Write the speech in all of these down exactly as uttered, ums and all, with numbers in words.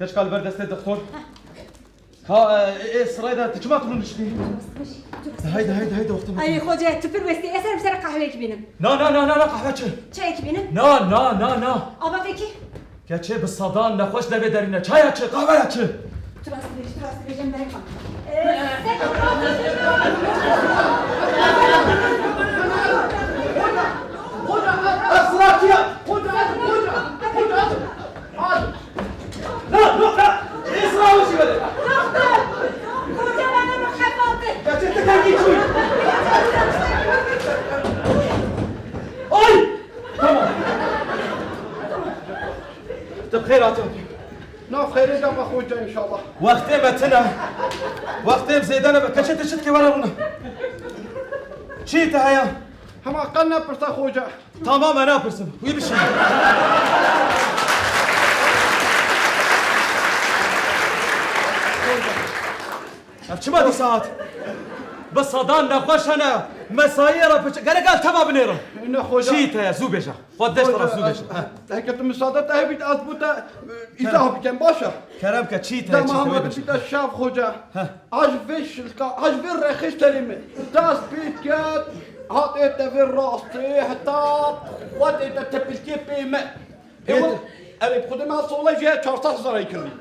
Keçka li ber destê doktor. Ka, e, e, sirayê de tu çima tu rûniştî? Haydi, haydi, haydi, wextê me. Ay, xoce, tu pir westî, ez ê ser qehweyek bînim. Na, na, na, na, na, qehwe çi? Çayek bînim. Na, na, na, na. Ava vekî? Keçê bi sedan nexweş devê derîne. Çaya çi, qehweya çi? Tu rast dibêjî, tu rast dibêjî, em berê xwe. Hoca, ez siratiya. Hoca, ez, hoca, hoca, ez. Na, na, na. Esra, hoş geldin. Doktor! Hoca bana mukafat. Kaçırttı kanki çuy. Ay! Tamam. Tıp xeyr hatun. Nav xeyrê de me xoca inşallah. Wextê me tine. Wextê em zêde nebe. Keçê te çit ke were rûne. Çi te heye? Hema qe nepirse xoca. Tamam, e, napirsim. Wî bişî. Ev çima dîsa hat? Bi sedan nexweş hene. Mesaiye re piçe. Gerek el teva binêrim. Ne xoca. Çi te ye? Zû bêje. Xwe deşt re zû bêje. He. Heke tu misade te hebît, ez bo te, e, îzah bikem, baş e? Kerem ke, çi te ye, çi te ye? Dema hema tu bîte şav xoca. He. Aj vê şilka, aj vê rexê serê min. Dest pê ket, hat ê te vê rastê, heta xwet ê te tepilkê pê me. Ê Ê wil, te- ev ê bi xwedê me sola jê çar sed hezar kiriye.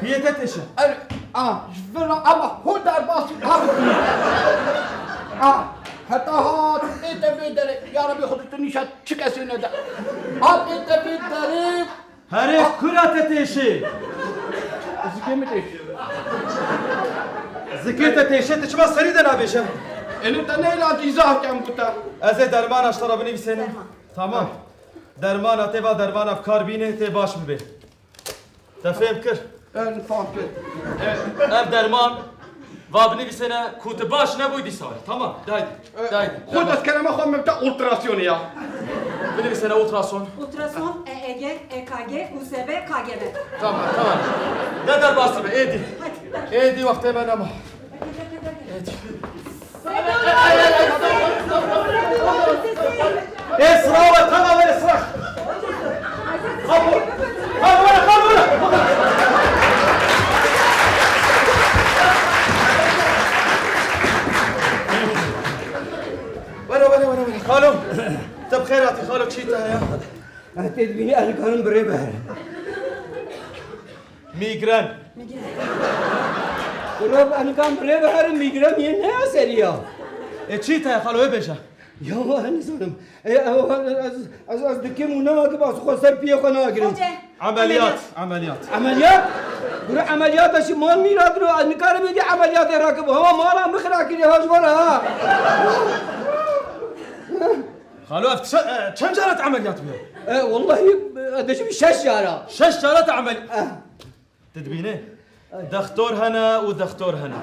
Piyê te têşe. Ev, a, ji vê re, ama ho derbasî, ha. A, heta hat ê te vê derê, ya Rebî xwedê tu nîşa çi kesê nede. Hat ê te vê derê, Herê kura te têşê. Zikê min têşê. Zikê te têşê, tu çima serî de nabêje? Ênî te neyla dîza kem kuta. Ez ê dermana ji te re binivîsênim. Derman. Tamam. Dermana tê va dermana bi kar bîne, tê baş bibe. Te fêm kir? Ênî fam kir. Ev derman va binivîsêne ku tu baş nebûy dîsa. Tamam, de haydi. De haydi. Xwe dest kereme xwe me bite ultrasyonê ya. Binivîsêne ultrason. Ultrason, E E G, E K G, U S B, K G B. Tamam, tamam. De derbasî be, êdî. Hadi, hadi. Êdî wextê me nema. Êdî. Ê, sira we, tamam, were sira. Kalk, kalk, were, kalk, were. Were, were, were, were. Xalo, te bi xêr hatî, xalo, çi te heye? Ez tê dibînî ez nikarim bi rê biherim. Mîgren. Kuro ez nikarim bi rê biherim, mîgren yê ne ya serî ya. E, çi te ye xalo, wê bêje? Ya, ez nizanim. E, e, ez, ez, ez dikim û nakim, ez xwe ser piyê xwe nagirim. Hoca. Emeliyat, emeliyat. Emeliyat? Kuro emeliyat e, şi mal mîra diro, ez nikarim êdî emeliyatê rakim. Hema mala min xira kiriye, ha, ji wan re, ha. Xalo, ev çe-, e, çend cara te emeliyat bûye? E, wellahî, e, dişibî şeş cara. Şeş cara te emel-, Eh. Tu dibînî? Dextor hene û dextor hene.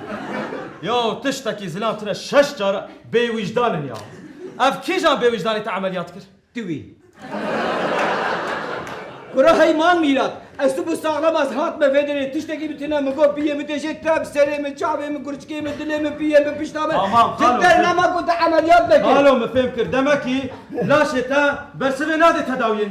Ya tiştekî zilam tune şeş cara bêwîjdan in ya. Ev kîjan bêwîjdanê te emeliyat kir? Tu wî. Kura heyman mîrat. Ez tu bi saxlem ez hatime vê derê. Tiştekî min tune min got, piyê min têşê, te bi serê min, çavê min, kurçikê min, dilê min, piyê min, pişta min. Tamam, tu xalo, dernema ku te emeliyat neke. Xalo, min fêm kir. Demekî laşê te bersivê nade tedawiyê.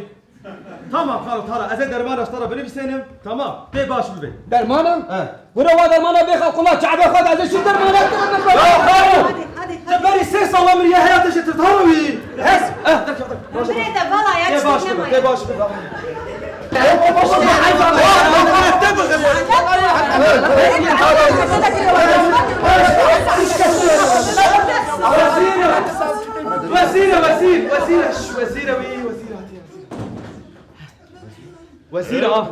Tamam, xalo, tara, ez ê dermana ji te re binivîsênim. Tamam, tê baş bibe. Dermana? He. Gure wa dermana bê xwe qula çavê xwe de, ez ê şî dermana te re. Ya, xalo! Hadi, hadi, hadi. Te berî sê sala min ya heyatê jê tirtana wî. Hes, eh, derkeve, derkeve. Bire de vala ya, tê baş bibe, tê baş bibe. Wezîr, wezîr, wezîr, wezîr, wezîr, wezîr. Wezîr a.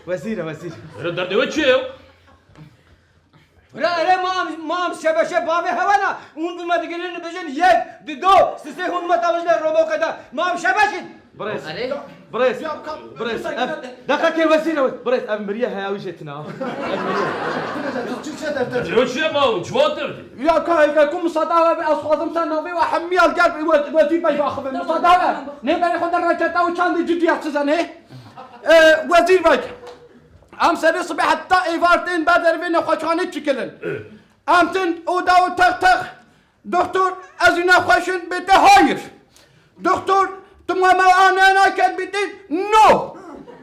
Wezîr e, wezîr. Ere derdê we çi ye? Ere, ere mam, mam şebeşe bavê hewana. Hûn bi me digirin, dibêjin yek, di do, sisê hûn me tavijne romoke da. Mam şebeşin. Birêz. Erê? Birêz. Ya, ka-, Birêz. Ev, deqekê wezîr e. Birêz, ev miriye heya wî jê tine. Ev miriye. Çi, çi derdê? Derdê we çi ye ma? Çiwa derdê? Ya ka hêka ku misada we, ez xwazim ser navê we hemiya li gel we, wezîr bey biaxivin. Misada we. Nê berê xwe de reketa û çandê ciddiya size nê. E, wezîr bey. Em serê sibê heta êvar tên ber dervê nexweşxanê çikilin. Em tên oda û tex tex. Doktor, ez ê nexweşin bête hayir. Doktor, tu me me ane naket bête no.